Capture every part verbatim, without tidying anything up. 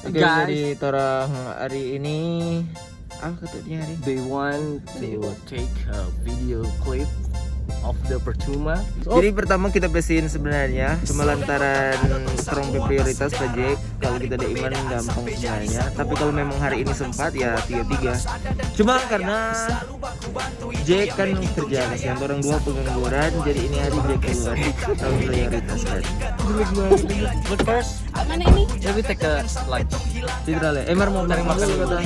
Oke, guys, jadi torang hari ini, apa kata dia hari? They want to take a video clip of the Percuma. Jadi pertama kita pe scene sebenarnya cuma lantaran torang pe prioritas pa Jack. Kalau kita ada Iman gampang sebenarnya. Tapi kalau memang hari ini sempat ya tiga tiga. Cuma karena Jack kan kerja, kasihan orang dua pengangguran, jadi ini hari Jack keluar. Tahu prioritas kan. But first, mana ini? Let me take a lunch. Tidak lah, Emar mau cari makan dulu kata.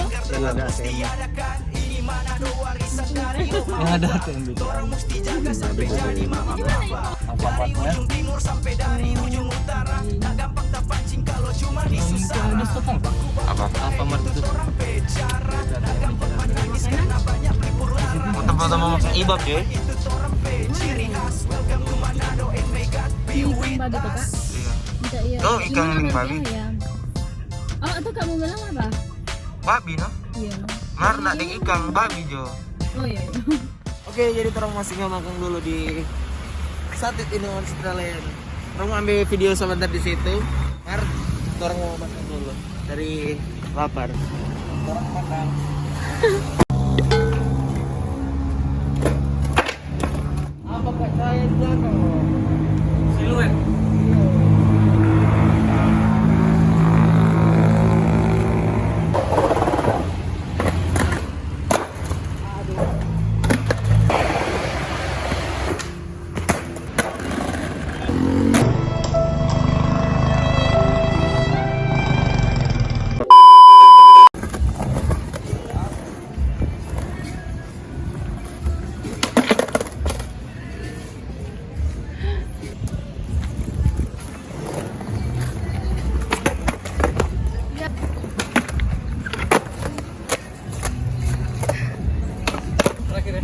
Yang ada T M B T. Apa? Alfamart itu. Tempat sama makan ibab, ya? Ini ikan babi tuh, Kak? Iya. Minta iya. Oh, ikan babi. Oh, itu kamu bilang apa? Babi, no? Iya. Mar, nak deng ikang, babi jo. Oh, iya, iya. Oke, jadi torang masih nggak makan dulu di Sate Tinuan Citraland. Torang mau ambil video sebentar di situ. Mar, torang mau makan dulu. Dari lapar. Torang makan. Apa kata saya di belakang? Siluet. Terakhir ya.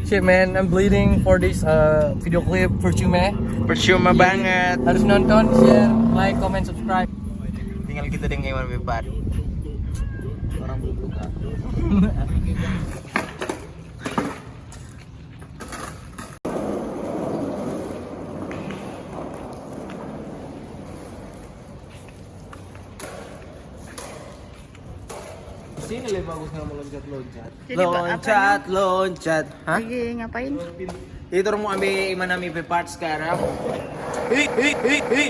Shit, man, I'm bleeding for this uh, video clip. Percuma. Percuma banget. Harus nonton, share, like, comment, subscribe. Tinggal kita deng Iman Bepar. Orang belum buka. Sini lebih bagus, nggak mau loncat-loncat. Jadi, apa, loncat, apa, loncat. Hah? Lagi ngapain? Jadi, torang mau ambil Iman Ami pe part sekarang. Hei, hei, hei, hei.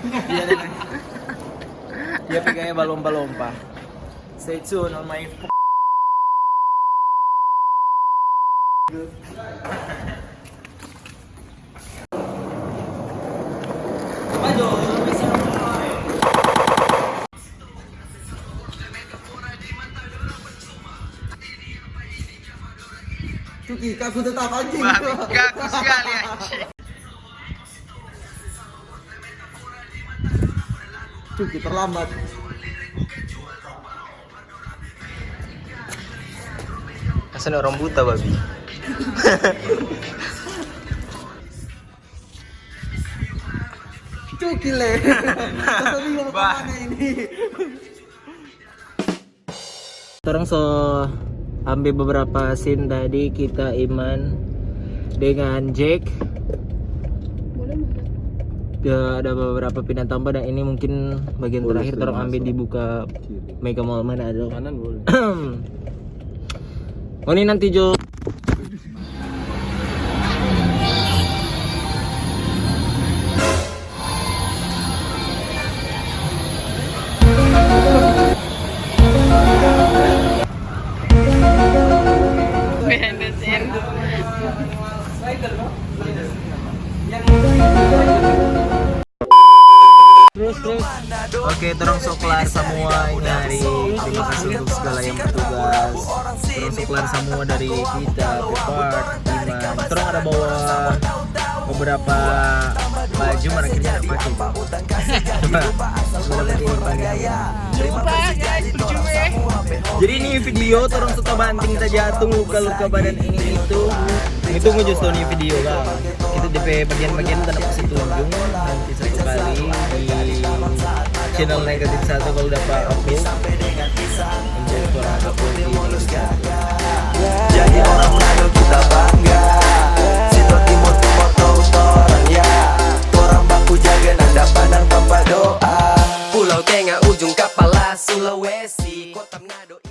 Dia, dia, dia pegangnya balompa-lompa. Stay tuned on my Cuki, kaku tetap anjing. Babi, kaku sekali anjing. Cuki terlambat. Kasana orang buta, babi. Cuki le. Masa bingung kemana ini? Torang so ambe beberapa scene tadi, kita, Iman, dengan Jack. Boleh, boleh. Ya, ada beberapa pindah tampa dan ini mungkin bagian terakhir torang ambe di buka Mega Mall mana ada. Kanan boleh. Oh, ini nanti jo. Behind the scene. Terus, terus. Oke, torang so kelar samua ini hari. Terima kasih untuk segala yang bertugas. Torang so kelar samua dari kita, Pepart, Iman. Torang ada bawa beberapa baju, mana kita nggak pakai. Coba, coba pakai ini, pakai. Lupa, guys, baju, eh. Jadi ini video torang so tabanting, tajatung, luka-luka badan ini itu. Ini tunggu just ini video, kan. Kita depe bagian-bagian tanda pasti tunjung nanti satu kali di channel Negatif Satu kalau udah pa upload. Untuk orang upload di Ujung kapala Sulawesi, kota Manado.